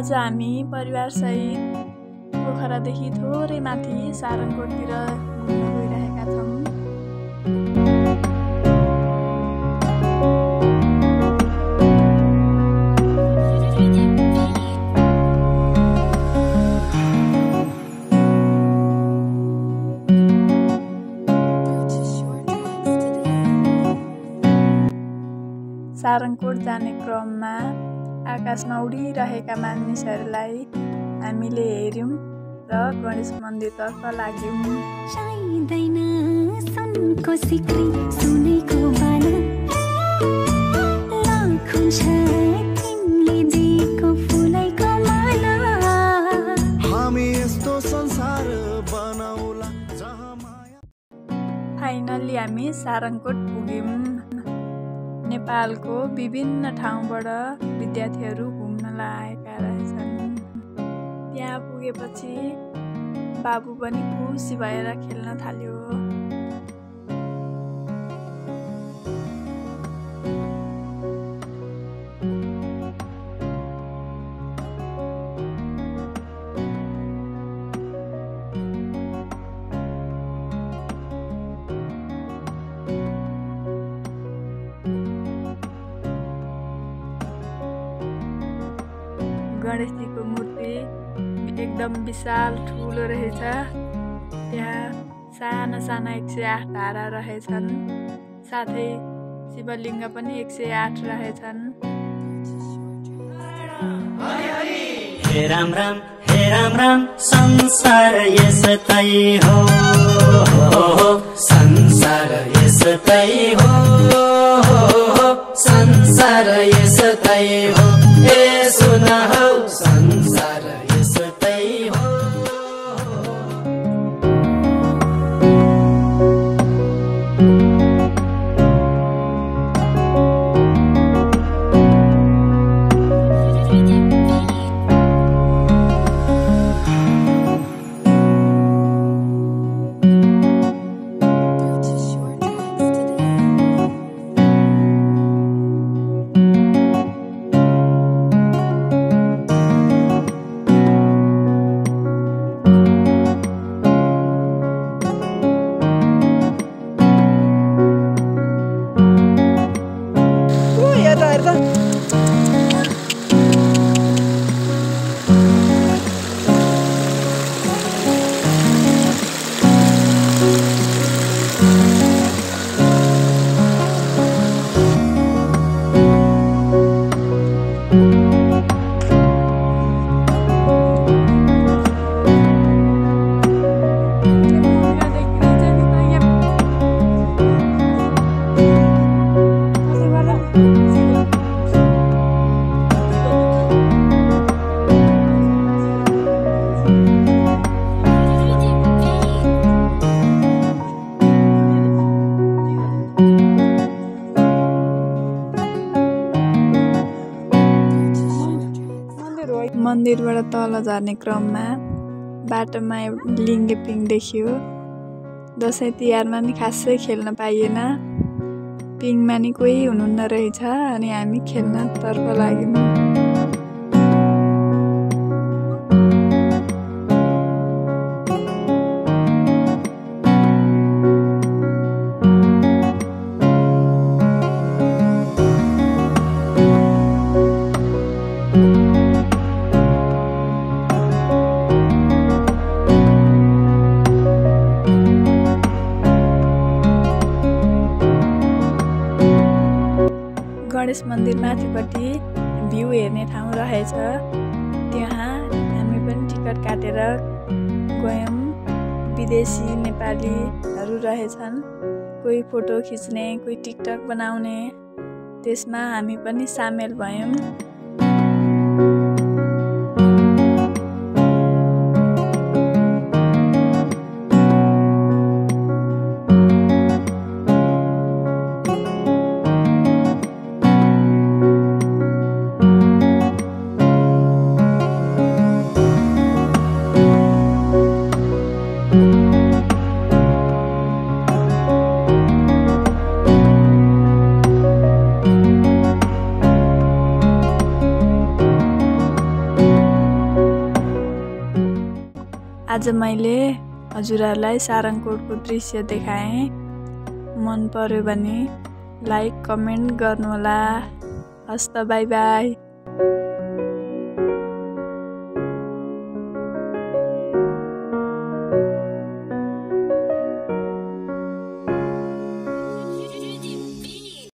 आज हामी परिवारसहित पोखरादेखि थोरै माथि सारङकोटतिर घुम्न गइरहेका छौँ। सारङकोट जाने क्रममा आकाशमा उडिरहेका मानिसहरूलाई हामीले हेर्यौं र गणेश मन्दिरतर्फ लाग्यौं। चाहिँदैन सुनको सिक्री सुनेको बाला लाखौं छ तिमीले दिएको फुलैको माला हामी यस्तो संसार बनाउला जहाँ माया। फाइनली हामी सारङकोट पुग्यौं। नेपालको विभिन्न ठाउँबाट विद्यार्थीहरू घुम्नलाई आएका रहेछन्। त्यहाँ पुगेपछि बाबु पनि खुसी भएर खेल्न थाल्यो। गणेशजीको मूर्ति एकदम विशाल ठुलो रहेछ। त्यहाँ साना साना 108 धारा रहेछन्। साथै शिवलिङ्ग पनि 108 रहेछन्। हे राम राम संसार यस्तै हो, संसार यस्तै हो, संसार यस्तै हो, ए सुन हो संसार यस्तै हो। मन्दिरबाट तल झर्ने क्रममा बाटोमा लिङ्गे पिङ देखियो। दसैँ तिहारमा नि खासै खेल्न पाइएन। पिङमा नि कोही हुनुहुन्न रहेछ अनि हामी खेल्नतर्फ लाग्यौँ। गणेश मन्दिर माथिपट्टि भ्यू हेर्ने ठाउँ रहेछ। त्यहाँ हामी पनि टिकट काटेर गयौँ। विदेशी नेपालीहरू रहेछन्, कोही फोटो खिच्ने, कोही टिकटक बनाउने। त्यसमा हामी पनि सामेल भयौँ। आज मैले हजुरहरूलाई सारङकोटको दृश्य देखाएँ। मन पर्यो भने लाइक कमेन्ट गर्नुहोला। हस्त बाई बाई।